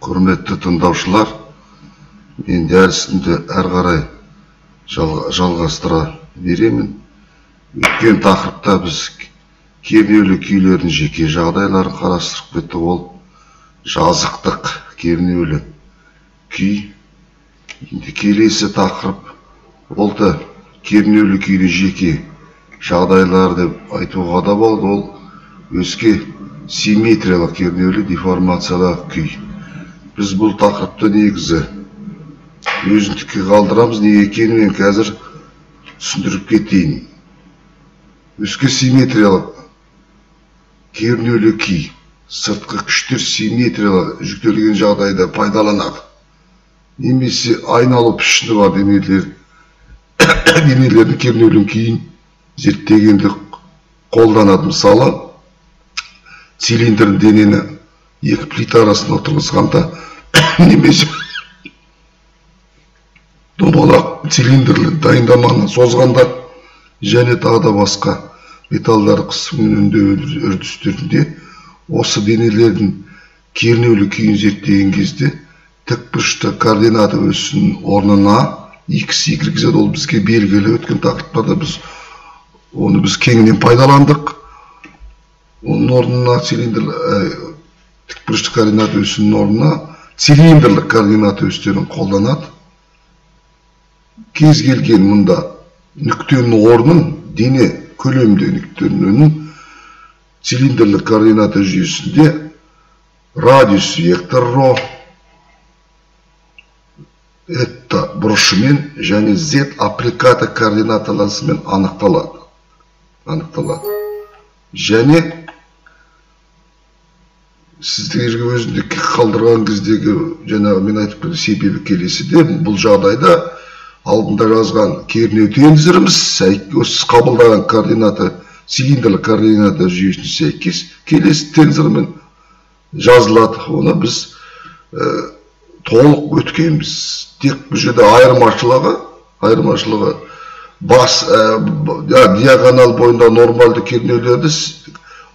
Құрметті тыңдаушылар, мен дәрісімді әрі қарай жалғастыра беремін. Өткен тақырыпта біз кернеулі күйлердің жеке жағдайларын қарастырып кеттік. Ол жазықтық кернеулі күй. Енді келесі тақырып ол да кернеулі күйдің жеке жағдайлары деп айтуға да болады. Ол өске симметриялық кернеулі деформациялық күй. Біз бұл тақырыпты негізі өзіндікке қалдырамыз. Неге екенін мен қазір түсіндіріп кетейін. Өске симметриялық кернеулі күй сыртқы күштер симметриялы жүктелген жағдайда пайдаланады. Немесе айналу пішіні бар денелердің кернеулі күйін зерттегенде қолданады. Мысалы, цилиндр денені екі плита арасына отырғызғанда немесе домалақ цилиндрлі дайындаманы созғанда және тағы да басқа металдар қысымын өңдеу үрдістерінде осы денелердің кернеулі күйін зерттеген кезде тікбұрышты координата өсінің орнына x, y, z, ол бізге белгілі. Өткен тақырыптарда біз оны кеңінен пайдаландық. Оның орнына цилиндр тікбұрышты координата өсінің орнына цилиндрлік координата өстерін қолданады. Кез келген мұнда нүктенің орнын, дене көлемді нүктенің орнын цилиндрлік координата жүйесінде радиус вектор ро этта бұрышымен және z аппликата координаталарымен анықталады. Және сіздерге өзіндікке қалдырған кездегі жаңағы мен айтып кеткен себебі келесіде, бұл жағдайда алдында жазған кернеу тензорымыз осы қабылдаған координата цилиндрлік координата жүйесіне сәйкес келесі тензормен жазылады. Оны біз толық өткенбіз. Тек бұл жерде айырмашылығы бас диагональ бойында нормалды кернеулерді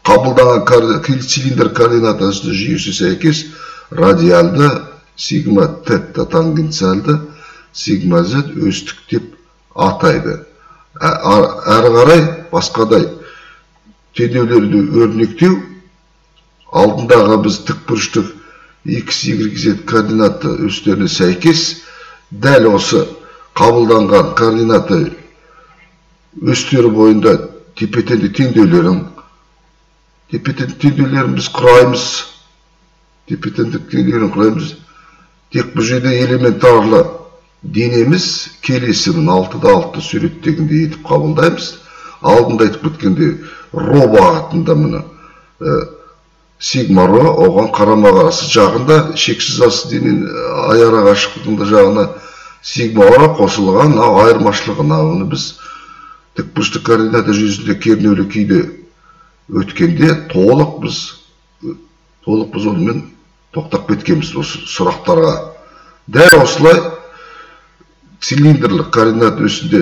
қабылданған цилиндр координатасы жүйесі сәйкес радиалды сигма тета тангенциалды сигма z өстік деп атайды. Әрі қарай басқадай теңдеулерді өрнектеу алдындағы біз тікбұрыштық x, y, z координата өстеріне сәйкес дәл осы қабылданған координата өстері бойында тепе-теңдік теңдеулерін біз құраймыз. Тепе-теңдік теңдеулерін құраймыз. Тек бұл жерде элементарлы денеміз келесі 6-6 суреттегіндей етіп қабылдаймыз. Алдында айтып кеткендей ро бағытында міне сигма ро, оған қарама-қарсы жағында шексіз асты дененің аяра қашықтығында жағына сигма ро қосылған айырмашылығы. Оны біз тікбұрышты координата жүйесінде кернеулі күйді өткенде толық біз онымен тоқтап кеткенбіз осы сұрақтарға. Дәл осылай цилиндрлік координата өсінде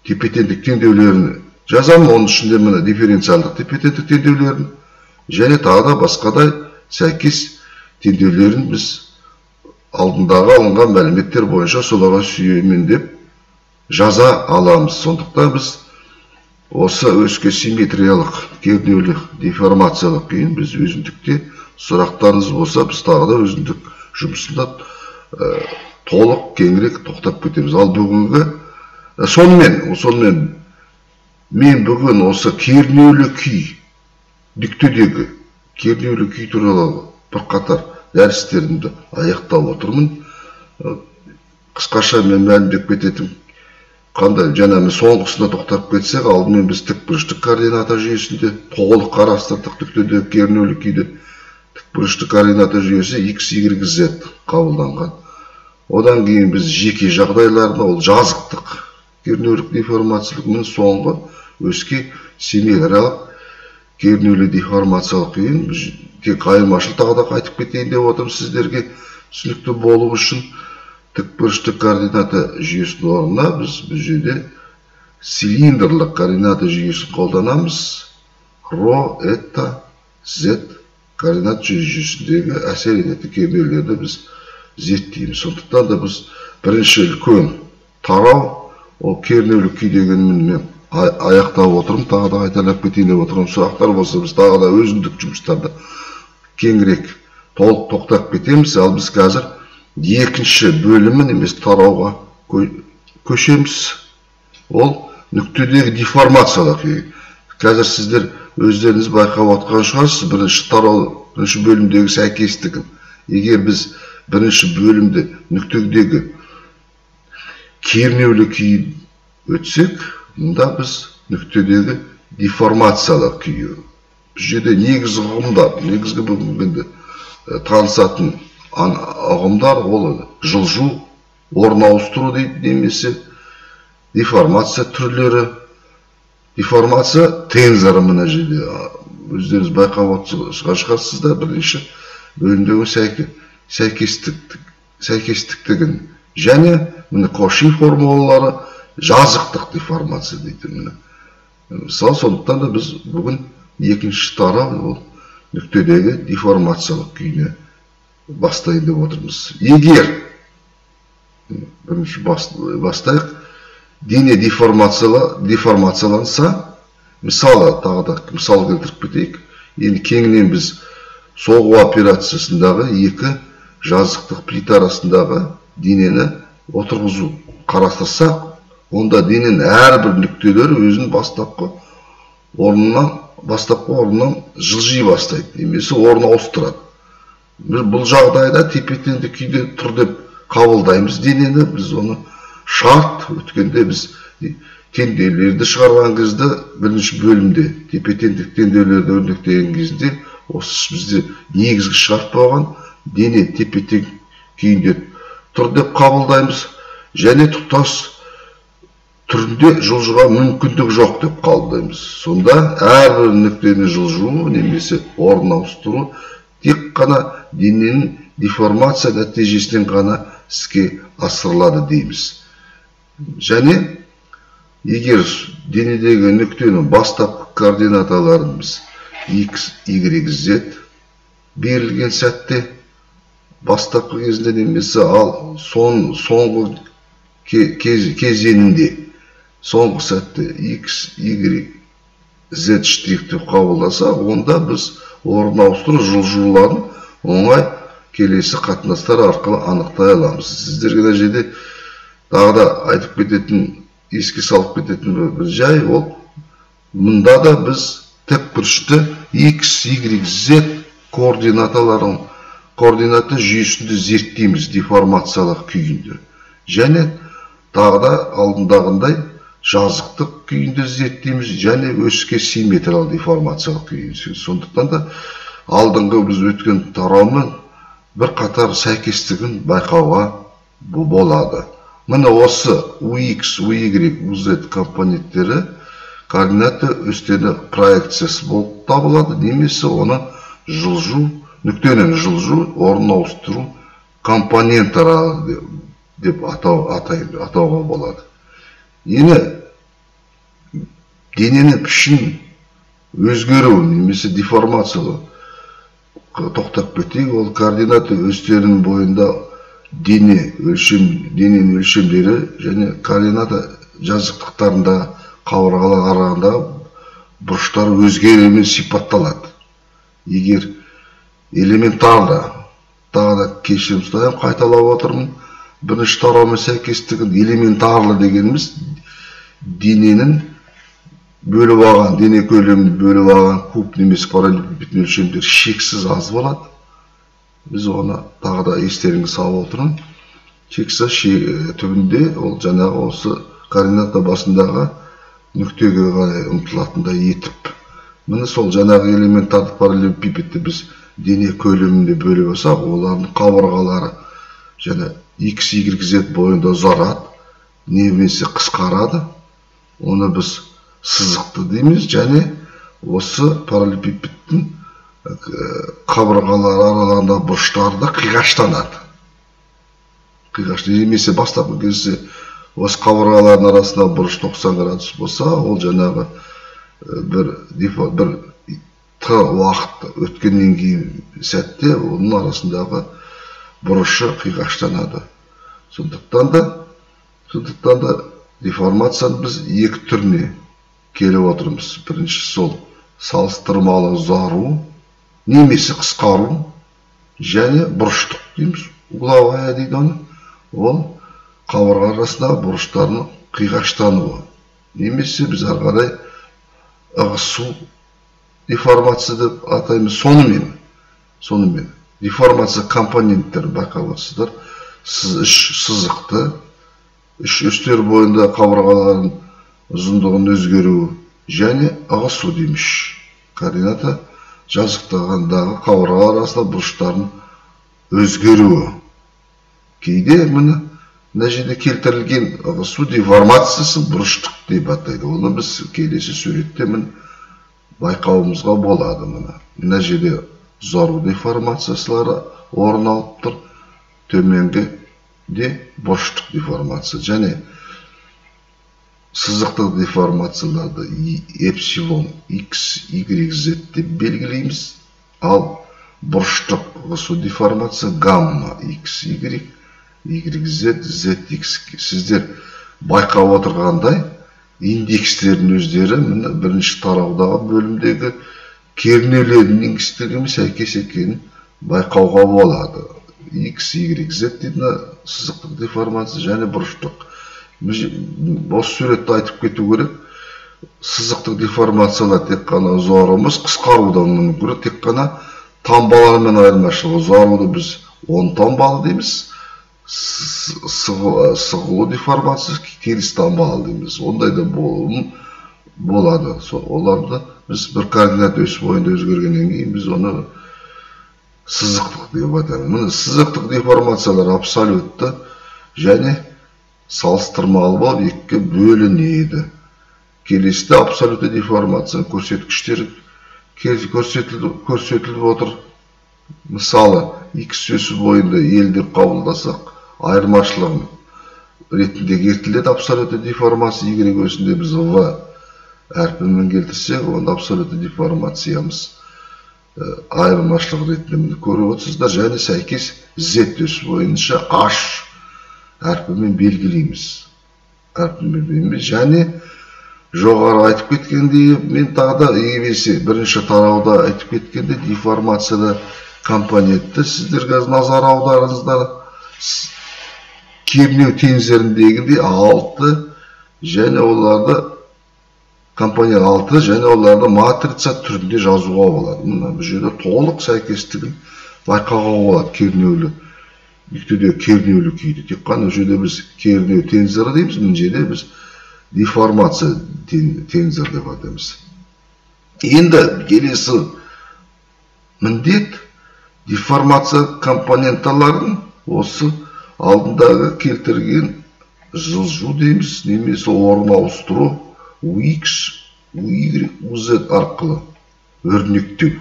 тепе-теңдік теңдеулерін жазамын. Оның ішінде міне дифференциалдық тепе-теңдік теңдеулерін және тағы да басқадай сәйкес теңдеулерін біз алдындағы алынған мәліметтер бойынша соларға сүйемін деп жаза аламыз. Сондықтан біз осы өске симметриялық кернеулі деформациялық күйін біз өзіндікте сұрақтарыңыз болса біз тағы да өзіндік жұмысында толық кеңірек тоқтап кетеміз. Ал бүгінгі сонымен мен бүгін осы кернеулі күй нүктедегі кернеулі күй туралы бірқатар дәрістерімді аяқтап отырмын. Қысқаша мен мәлімдеп кететін қандай жаңа мен соңғысына тоқтап кетсек, алдымен біз тікбұрышты координата жүйесінде толық қарастырдық. Нүктедегі кернеулі күйді тікбұрышты координата жүйесі x, y, z қабылданған. Одан кейін біз жеке жағдайларына ол жазықтық кернеулік деформациялық, міне соңғы өске симметриялық кернеулі деформациялық күйін тек айырмашылық тағы да айтып кетейін деп отырмын сіздерге түсінікті болу үшін. Тікбұрышты координата жүйесінің орнына біз бұл жерде цилиндрлік координата жүйесін қолданамыз. Ро, эта, z Координат жүйесіндегі әсер ететін кернеулерді біз зерттейміз. Сондықтан да біз бірінші үлкен тарау ол кернеулі күй дегенмен мен аяқтап отырмын. Тағы да қайталап кетейін деп отырмын. Сұрақтар болса, біз тағы да өзіндік жұмыстарды кеңірек толық тоқтап кетеміз. Ал біз қазір екінші бөлімі немесе тарауға көшеміз. Ол нүктедегі деформациялық күй. Қазір сіздер өздеріңіз байқап отқан шығарсыз бірінші тарау, бірінші бөлімдегі сәйкестігін. Егер біз бірінші бөлімді нүктедегі кернеулі күй өтсек, мұнда біз нүктедегі деформациялық күйі. Бұл жерде негізгі ұғымдар, негізгі бүгінгі танысатын ұғымдар ол жылжу, орын ауыстыру дейді, немесе деформация түрлері. Деформация тензоры мына жерде өздеріңіз байқап отырған шығарсыздар. Бірінші бөлімдегі сәйкестіктігін және міне Коши формулалары, жазықтық деформация дейді міне. Мысалы, сондықтан да біз бүгін екінші тарау ол нүктедегі деформациялық күйіне бастайын деп отырмыз. Егер бірінші бастайық, дене деформацияланса, мысалы, тағы да мысал келтіріп кетейік. Енді кеңінен біз соғу операциясындағы екі жазықтық плита арасындағы денені отырғызу қарастырсақ, онда дененің әрбір нүктелері өзінің бастапқы орнынан жылжи бастайды, немесе орын ауыстырады. Біз бұл жағдайда тепе-теңдік күйде тұр деп қабылдаймыз денені. Біз оны шарт, өткенде біз теңдеулерді шығарған кезде бірінші бөлімде тепе-теңдік теңдеулерді өрнектеген кезде осы бізде негізгі шарт болған дене тепе-тең күйінде тұр деп қабылдаймыз және тұтас түрінде жылжуға мүмкіндік жоқ деп қабылдаймыз. Сонда әрбір нүктені жылжуы немесе орын ауыстыру тек қана дененің деформация нәтижесінен ғана іске асырылады дейміз. Және егер денедегі нүктенің бастапқы координаталарын біз x, y, z берілген сәтте бастапқы кезінде немесе ал соңғы кезеңінде соңғы сәтте x, y, z штрих деп қабылдасақ, онда біз орын ауыстыру жылжуларын оңай келесі қатынастар арқылы анықтай аламыз. Сіздерге мына жерде тағы да айтып кететін, еске салып кететін бір жай, ол мұнда да біз тікбұрышты x, y, z координаталарын координата жүйесінде зерттейміз деформациялық күйінде. Және тағы да алдындағындай жазықтық күйінде зерттейміз және өске симметриялы деформациялық күйінде. Сондықтан да алдыңғы біз өткен тараумен бір қатар сәйкестігін байқауға болады. Міне осы UX, UY, UZ компоненттері координата өстені проекциясы болып табылады, немесе оны жылжу, нүктенің жылжу, орын ауыстыру компоненттары деп атауға болады. Енді дененің пішін өзгеруі немесе деформациялау тоқтап кетейік. Ол координата өстерінің бойында дененің өлшемдері және координата жазықтықтарында қабырғалар арасында бұрыштар өзгеруімен сипатталады. Егер элементарлы, тағы да кешірім сұраймын, қайталап отырмын, бірінші тараумен сәйкестігін элементарлы дегеніміз дененің бөліп алған, дене көлемін бөліп алған куб немесе параллелепипедтің өлшемдері шексіз аз болады. Біз оны тағы да естеріңізге салып отырмын. Шексіз түбінде ол жаңағы осы координата басындағы нүктеге қарай ұмтылатындай етіп. Міне сол жаңағы элементарлы параллелепипедті біз дене көлемінде бөліп алсақ, олардың қабырғалары және x, y, z бойында ұзарады немесе қысқарады. Оны біз сызықты дейміз және осы параллелепипедтің қабырғалары аралығында бұрыштары да қиғаштанады. Немесе бастапқы кезде осы қабырғалардың арасында бұрыш 90 градус болса, ол жаңағы бір Т уақыт өткеннен кейін сәтте оның арасындағы бұрышы қиғаштанады. Сондықтан да деформацияны біз екі түріне келіп отырмыз. Бірінші сол салыстырмалы ұзару немесе қысқару және бұрыштық дейміз, угловая дейді оны. Ол қабырға арасындағы бұрыштардың қиғаштануы немесе біз ары қарай ығысу деформация деп атаймыз. Сонымен деформация компоненттері байқап отырсыздар, үш сызықты, үш үстер бойында қабырғалардың ұзындығының өзгеруі және ығысу дейміз. Координата жазықтағандағы қабырға арасында бұрыштардың өзгеруі. Кейде міне мына жерде келтірілген ығысу деформациясын бұрыштық деп атайды. Оны біз келесі суретте міне байқауымызға болады. Мына жерде ұзару деформациясылары орын алып тұр, төменгі де бұрыштық деформация және сызықтық деформацияларды эпсилон x, y, z деп белгілейміз. Ал бұрыштық ығысу деформация гамма x, y, y, z, z, x. Сіздер байқап отырғандай индекстердің өздері міне бірінші тараудағы бөлімдегі кернеулердің индекстеріне сәйкес екенін байқауға болады. X, Y, Z дейді сызықтық деформация және бұрыштық. Осы суретті айтып кету керек. Сызықтық деформациялар тек қана ұзару емес, қысқарудан мүмкін, тек қана таңбалармен айырмашылығы. Ұзаруды біз 10 таңбалы дейміз, сығылу деформациясы теріс таңбалы дейміз. Ондай да болады. Оларды біз бір координат өсі бойында өзгергеннен кейін біз оны сызықтық деп атаймыз. Міне сызықтық деформациялар абсолютті және салыстырмалы болып екіге бөлінеді. Келесіде абсолютті деформацияның көрсеткіштері көрсетіліп отыр. Мысалы, x өсі бойында ел деп қабылдасақ, айырмашылығын ретінде келтіріледі абсолютті деформация. Y өсінде біз в әрпімен келтірсек, онда абсолютті деформациямыз айырмашылық ретінде көріп отырсыздар. Және сәйкес z өсі бойынша h әрпімен белгілейміз. Және жоғары айтып кеткендей, мен тағы да егесе бірінші тарауда айтып кеткенде деформацияда компонентті сіздер қазір назар аударыңыздар. Кернеу теңіздеріндегіндей 6 және оларды компонент 6 және оларды матрица түрінде жазуға болады. Мына бұл жерде толық сәйкестігін байқауға болады. Кернеулі нүктеде кернеулі күйді. Тек қана бұл жерде біз кернеу тензоры дейміз, мына жерде біз деформация тензор деп атаймыз. Енді келесі міндет деформация компоненталарын осы алдындағы келтірген жылжу дейміз, немесе орын ауыстыру UX, UY, UZ арқылы өрнектеу.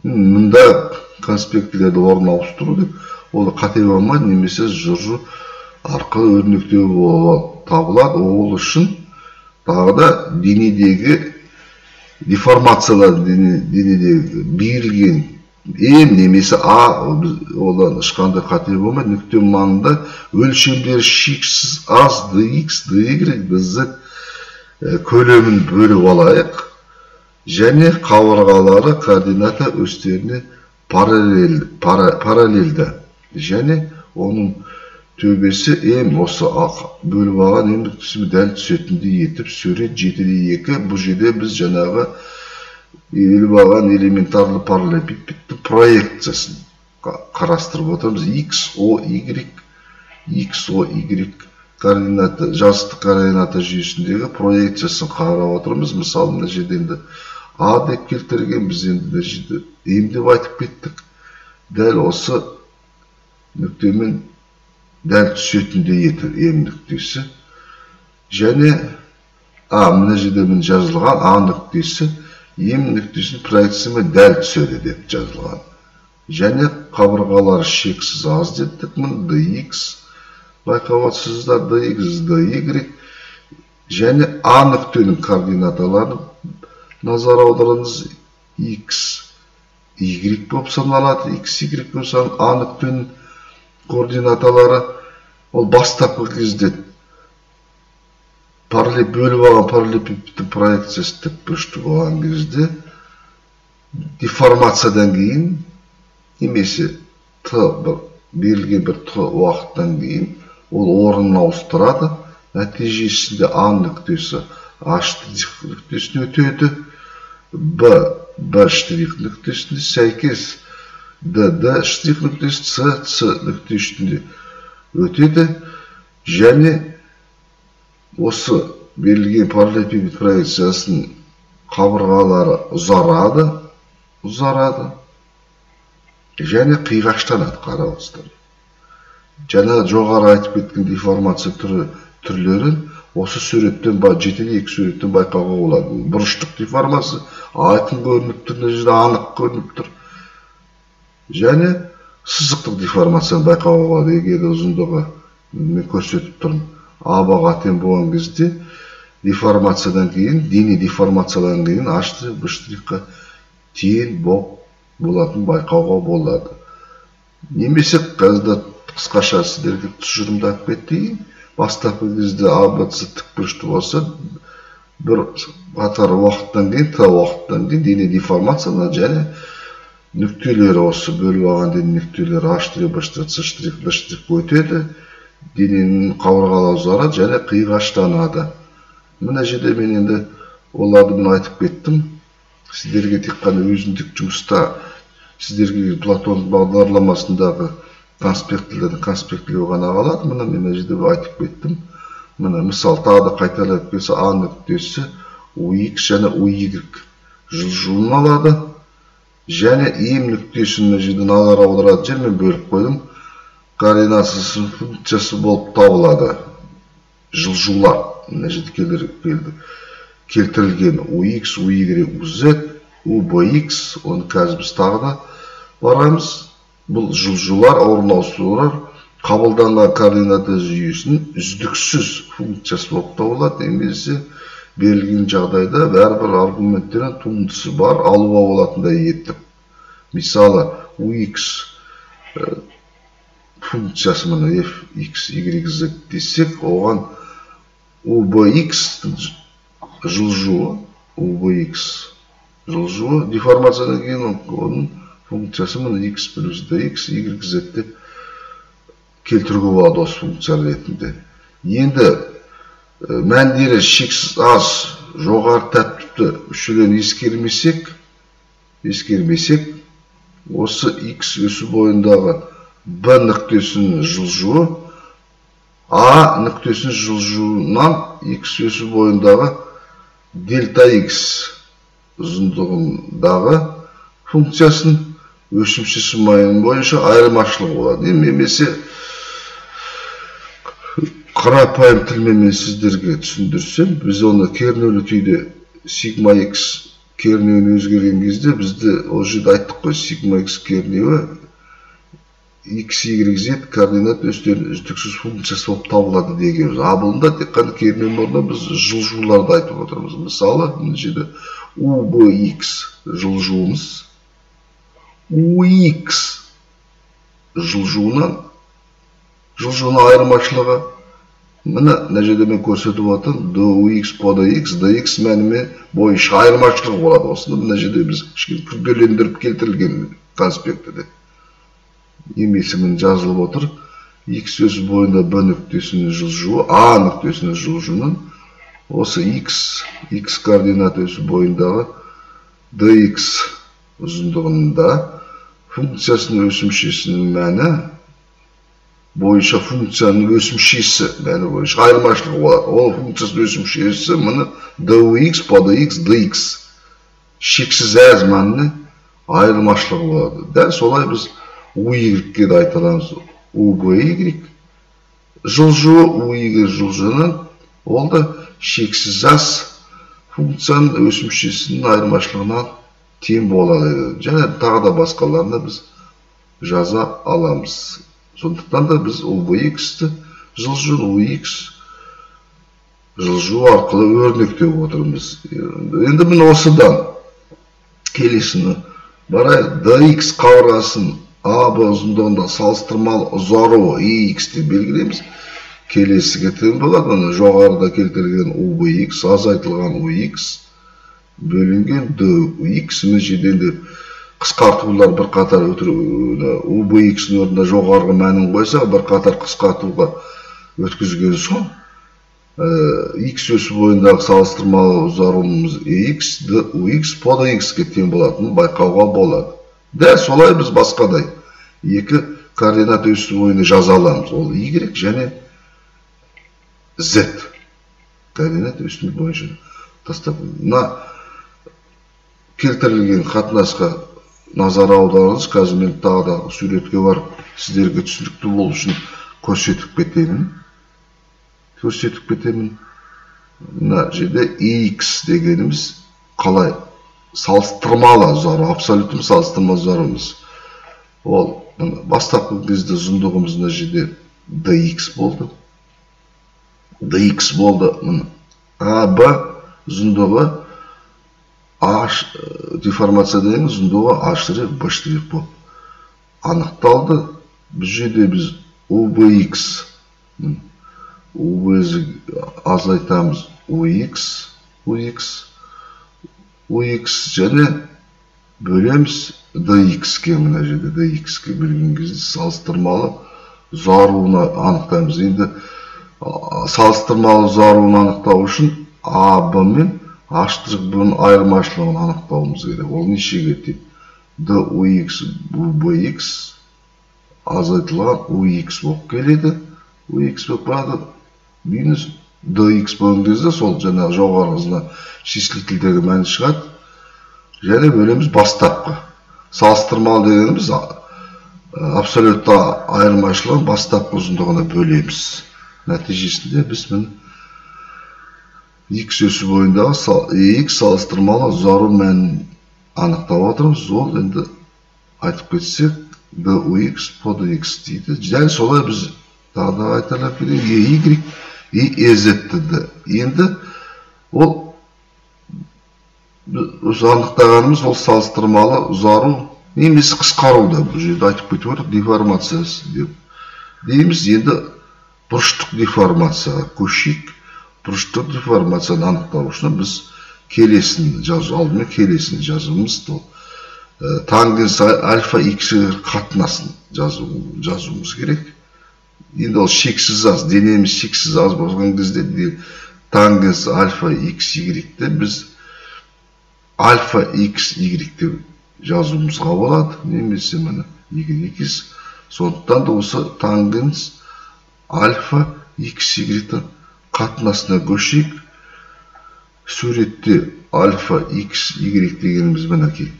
Мында конспектілерді орын ауыстыру деп, ол қате болмайды, немесе жылжу арқылы өрнектеу болып табылады. Ол үшін тағы да денедегі деформациялар, денедегі берілген М немесе А, одан ешқандай қате болмайды. Нүкте маңында өлшемдері шексіз аз dx, dy, dz көлемін бөліп алайық. Және қабырғалары координата өстеріне параллельді. Және оның төбесі М осы бөліп алған М нүктесімен дәл түсетіндей етіп сурет 7-2. Бұл жерде біз жаңағы бөліп алған элементарлы параллелепипедтің проекциясын қарастырып отырмыз. X, O, Y, X, O, Y координаты, жазықтық координата жүйесіндегі проекциясын қарап отырмыз. Мысалы, мына жерде енді А деп келтірген, біз енді мына жерде М деп айтып кеттік. Дәл осы нүктемен дәл түсетіндей етіп М нүктесі және А, мына жерде міне жазылған А нүктесі М нүктесінің проекциясымен дәл түседі деп жазылған. Және қабырғалары шексіз аз дедік. Міне dx байқап отырсыздар, dx, dy және А нүктенің координаталарын Назар аударыңыз, x, y болып саналады. X, y болып саналады. А нүктенің координаталары ол бастапқы кезде бөліп алған параллелепипедтің проекциясы тікбұрышты болған кезде деформациядан кейін немесе т берілген бір т уақыттан кейін ол орнын ауыстырады. Нәтижесінде А нүктесі А штрих нүктесіне өтеді, Б Б штрих нүктесінде сәйкес Д Д штрих нүктесі С С нүктесінде өтеді. Және осы берілген параллелепипед проекциясының қабырғалары ұзарады және қиғаштанады. Қараңыздар, жаңа жоғары айтып кеткен деформация түрлерін осы суреттен, жеті екі суреттен байқауға болады. Бұрыштық деформация айқын көрініп тұр, мына жерде анық көрініп тұр. Және сызықтық деформацияны байқауға болады. Егер ұзындығы мен көрсетіп тұрмын, А-ға тең болған кезде деформациядан кейін, дене деформациядан кейін А штрих Б штрихқа тең болатын байқауға болады. Немесе қазір қысқаша сіздерге тұжырымдап кетейін. Бастапқы кезде А, Б, С тікбұрышты болса, бір қатар уақыттан кейін, Т уақыттан кейін дене деформацияланады және нүктелері осы бөліп алған дене нүктелері А штрих, Б штрих, С штрих, Д штрих өтеді. Дененің қабырғалары ұзарады және қиғаштанады. Мына жерде мен енді оларды мен айтып кеттім. Сіздерге тек қана өзіндік жұмыста, сіздерге Платон бағдарламасындағы конспектілерді конспектілеу ғана қалады. Мына мен мына жерде айтып кеттім. Мына мысал тағы да қайталап келсе, А нүктесі УХ және УY жылжуын алады. Және М нүктесін мына жерде назар аударады жер мен бөліп қойдым. Координатасы функциясы болып табылады. Жылжулар мына жерде келтірілген УХ, УY, УЗ, УБХ, оны қазір біз тағы да барамыз. Бұл жылжулар, орын ауыстырулар қабылданған координата жүйесінің үздіксіз функциясы болып табылады. Немесе берілген жағдайда бәрібір аргументтердің туындысы бар алуға болатындай етіп. Мысалы, УХ функциясы мына f, x, y, z десек, оған УБХ жылжуы, УБХ жылжуы деформациядан кейін оның функциясы мына x плюс dx, y, z деп келтіруге болады осы функция ретінде. Енді мәндері шексіз аз жоғары тәртіпті мүшелерін ескермесек, осы x өсі бойындағы Б нүктесінің жылжуы А нүктесінің жылжуынан X өсі бойындағы дельта X ұзындығындағы функциясын өсімшесі мәні бойынша айырмашылығы болады. Немесе қарапайым тілмен мен сіздерге түсіндірсем, біз оны кернеулі түйде сигма X кернеуін өзгерген кезде бізді ол жерде айттық қой, сигма X кернеуі X, Y, Z координат өстерінің үздіксіз функциясы болып табылады дегенбіз. А бұнда тек қана кернеудің орнына біз жылжуларды айтып отырмыз. Мысалы, мына жерде УБХ жылжуымыз УХ жылжуынан айырмашылығы мына жерде мен көрсетіп отырмын, DUX по DX, DX мәнімен бойынша айырмашылығы болады. Осыны мына жерде біз кішкене күрделендіріп келтірілген конспектіде. Немесе міне жазылып отыр, X өсі бойында Б нүктесінің жылжуы А нүктесінің жылжуының осы X, X координат өсі бойындағы DX ұзындығында функциясының өсімшесінің мәні бойынша функцияның өсімшесі мәні бойынша айырмашылығы болады. Ол функциясының өсімшесі міне DUX по DX DX шексіз әз мәніне айырмашылығы болады. Дәл солай біз УY-ге де айта аламыз. УБY жылжуы УY жылжуынан ол да шексіз аз функцияның өсімшесінің айырмашылығынан тең болады. Және тағы да басқаларына біз жаза аламыз. Сондықтан да біз УБХ-ті жылжуын УХ жылжу арқылы өрнектеп отырмыз. Енді міне осыдан келесіні барайық. Dx қабырғасын АБ ұзындығында салыстырмалы ұзаруы EX деп белгілейміз. Келесіге тең болады. Міне жоғарыда келтірілген UBX азайтылған UX бөлінген DX. Мына жерде енді қысқартулар бірқатар UBX-ның орнына жоғарғы мәнін қойсақ, бірқатар қысқартуға өткізген соң X өсі бойындағы салыстырмалы ұзаруымыз EX, DUX по DX-ке тең болатынын байқауға болады. Дәл солай біз басқадай екі координат өсі бойында жаза аламыз. Ол Y және Z координат өсі бойынша тастап. Мына келтірілген қатынасқа назар аударыңыз. Қазір мен тағы да суретке барып сіздерге түсінікті болу үшін көрсетіп кетемін. Мына жерде X дегеніміз қалай салыстырмалы ұзару, абсолютті салыстырмалы ұзаруымыз. Ол бастапқы кезде ұзындығымыз мына жерде dx болды. dx болды. Мына АБ ұзындығы H деформация деген ұзындығы H штрих B штрих болып анықталды. Бұл жерде біз UBX UB азайтамыз UX, UX, UX және бөлеміз DX-ке. Мына жерде DX-ке бөлген кезде салыстырмалы ұзаруын анықтаймыз. Енді салыстырмалы ұзаруын анықтау үшін АБ мен H штрих Б-ның айырмашылығын анықтауымыз керек. Ол нешеге тең? DUX UBX азайтылған UX болып келеді. UX болып барады. Минус dx болған кезде сол жаңағы жоғарғысына числительдегі мәні шығады. Және бөлеміз бастапқы. Салыстырмалы дегеніміз абсолютті айырмашылығын бастапқы ұзындығына бөлеміз. Нәтижесінде біз міне X өсі бойындағы EX салыстырмалы ұзару мәнін анықтап отырмыз. Ол енді айтып кетсек DUX по DX дейді. Дәл солай біз тағы да айтарлап кетейік, EY и EZ-ді. Енді ол осы анықтағанымыз ол салыстырмалы ұзару немесе қысқару да бұл жерде айтып кетіп отырық, деформациясы деп дейміз. Енді бұрыштық деформацияға көшейік. Бұрыштық деформацияны анықтау үшін біз келесін жазу, алдымен келесін жазуымыз, ол тангенс альфа x қатынасын жазуымыз керек. Енді ол шексіз аз, денеміз шексіз аз болған кезде тангенс альфа x y-ті біз альфа x y деп жазуымызға болады, немесе міне y x. Сондықтан да осы тангенс альфа x y қатынасына көшейік. Суретте альфа x y дегеніміз мінекей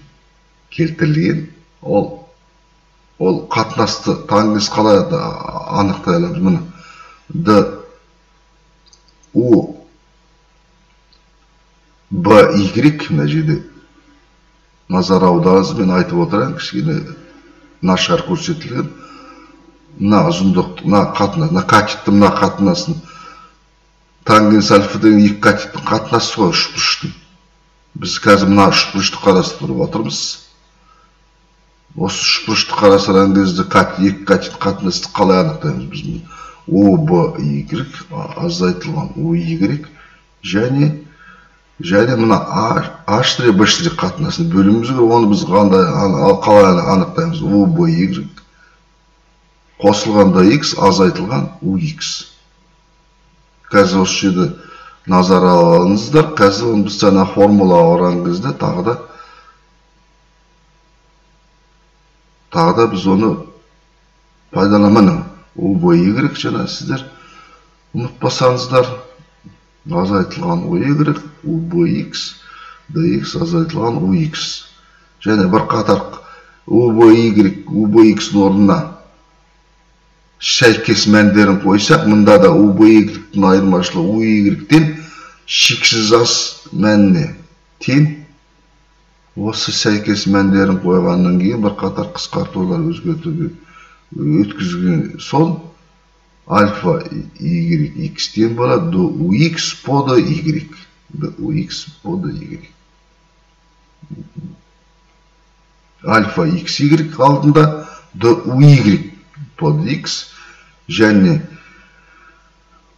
келтірілген. Ол қатынасты тангенс қалай анықтай аламыз? Міне D U B Y мына жерде назар аударыңыз, мен айтып отырайын, кішкене нашар көрсетілген. Мына ұзындық, мына қатынас, мына катеттің мына қатынасын тангенс альфа деген екі катеттің қатынасы ғой, үшбұрыштың. Біз қазір мына үшбұрышты қарастырып отырмыз. Осы үшбұрышты қарастырған кезде екі катет қатынасты қалай анықтаймыз? Біз О, Б, Y азайтылған О, Y және мына А штрих Б штрих қатынасын бөлуіміз керек. Оны біз қалай анықтаймыз? О, Б, Y қосылғанда X азайтылған У, X. Қазір осы жерде назар алыңыздар. Қазір оны біз жаңа формулаға ораған кезде тағы да біз оны пайдаланамыз. У, Б, Y жаңа сіздер ұмытпасаңыздар, азайтылған У, Y, У, Б, X, DX азайтылған У, X. Және бір қатар У, Б, Y, У, Б, X-ның орнына сәйкес мәндерін қойсақ, мында да У, Б, Y-тің айырмашылығы У, Y-тен шексіз аз мәніне тең. Осы сәйкес мәндерін қойғаннан кейін бір қатар қысқартулар өзгертуге өткізген соң Альфа y x тең болады dux по dy. Dux по dy. Альфа xy алдында duy по dx және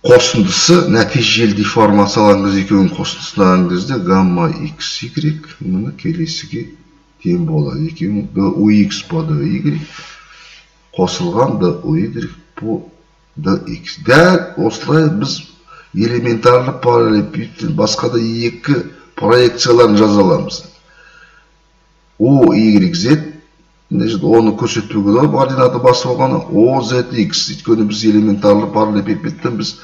қосындысы нәтижелі деформациялаған кезде, екеуінің қосындысын алған кезде гамма xy міне келесіге тең болады. Екеуінің dux по dy қосылған dy по dx. Дәл осылай біз элементарлы параллелепипедтен басқа да екі проекцияларын жаза аламыз. O, Y, Z, оны көрсетпеуге болады, координаты басып алғаны O, Z, X. Өйткені біз элементарлы параллелепипедтен біз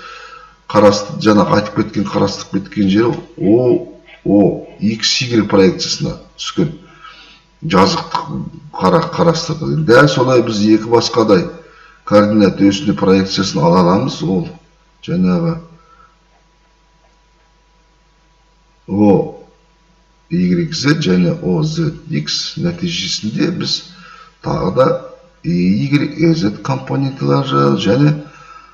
жаңағы айтып кеткен, қарастырып кеткен жері O, X, Y проекциясына түскен жазықтық қарастырдық. Дәл солай біз екі басқадай координат өсіне проекциясын ала аламыз. Ол жаңағы O, Y, Z және O, Z, X нәтижесінде біз тағы да Y, Z компонентілері және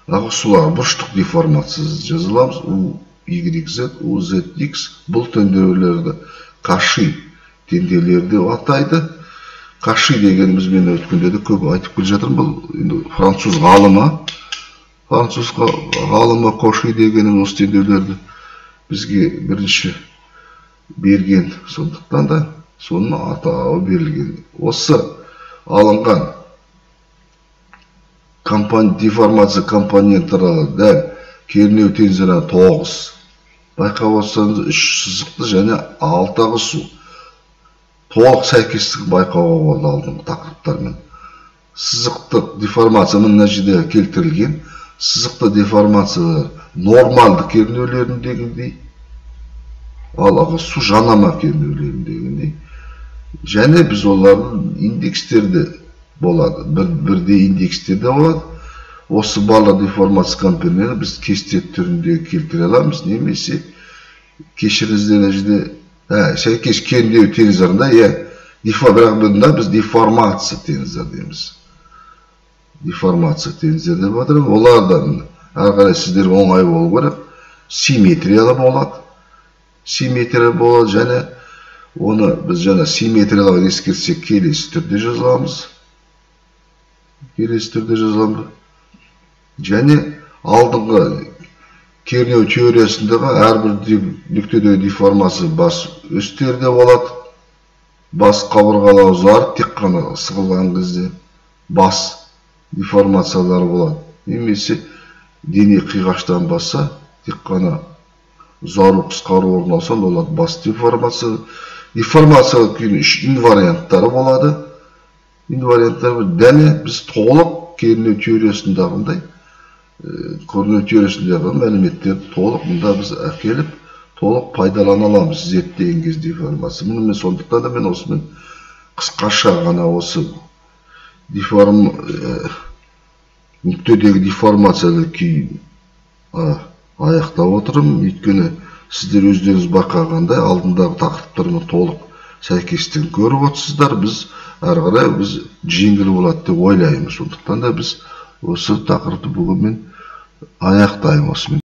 ағысулар бұрыштық деформациясы жаза аламыз. U, Y, Z, U, Z, X бұл теңдеулерді Каши теңдеулері деп атайды. Каши дегеніміз мен өткенде де көп айтып келе жатырмын. Бұл енді француз ғалымы, француз ғалымы Коши дегеніміз осы теңдеулерді бізге бірінші берген, сондықтан да соның атауы берілген. Осы алынған деформация компоненттері дәл кернеу тензоры 9. Байқап отырсаңыз, 3 сызықты және 6 ағысу. Толық сәйкестік байқауға болады алдыңғы тақырыптармен. Сызықтық деформация мына жерде келтірілген. Сызықты деформациялар нормалды кернеулеріндегіндей, ал ағысу жанама кернеулеріндегіндей. Және біз олардың индекстерде болады, бірдей индекстерде болады. Осы барлық деформация компоненттерін біз кесте түрінде келтіре аламыз, немесе кешіріңіздер, мына жерде сәйкес кернеу тензорында, бірақ бұнда біз деформация тензор дейміз. Деформация тензор деп отырмыз. Олардан әрі қарай сіздерге оңай болу керек. Симметриялы болады. Симметрия болады және оны біз жаңа симметриялығын ескертсек келесі түрде жаза аламыз. Келесі түрде жаза аламыз. Және алдыңғы кернеу теориясындағы әрбір нүктедегі деформация бас өстерде болады. Бас қабырғалары ұзарып, тек қана сығылған кезде бас деформациялары болады. Немесе дене қиғаштанбаса, тек қана ұзару, қысқару орын алса, олар бас деформация. Деформациялық күйінің үш инварианттары болады. Инварианттар дәне біз толық кернеу теориясындағындай, кернеу теориясындағы мәліметтерді толық мұнда біз әкеліп, толық пайдалана аламыз зерттеген кезде деформация. Мұны мен сондықтан да мен осымен қысқаша ғана осы нүктедегі деформациялық күйін аяқтап отырмын. Өйткені сіздер өздеріңіз байқағандай алдындағы тақырыптармен толық сәйкестігін көріп отырсыздар. Біз әрі қарай біз жеңіл болады деп ойлаймыз. Сондықтан да біз осы тақырыпты бүгін мен аяқтаймын осымен.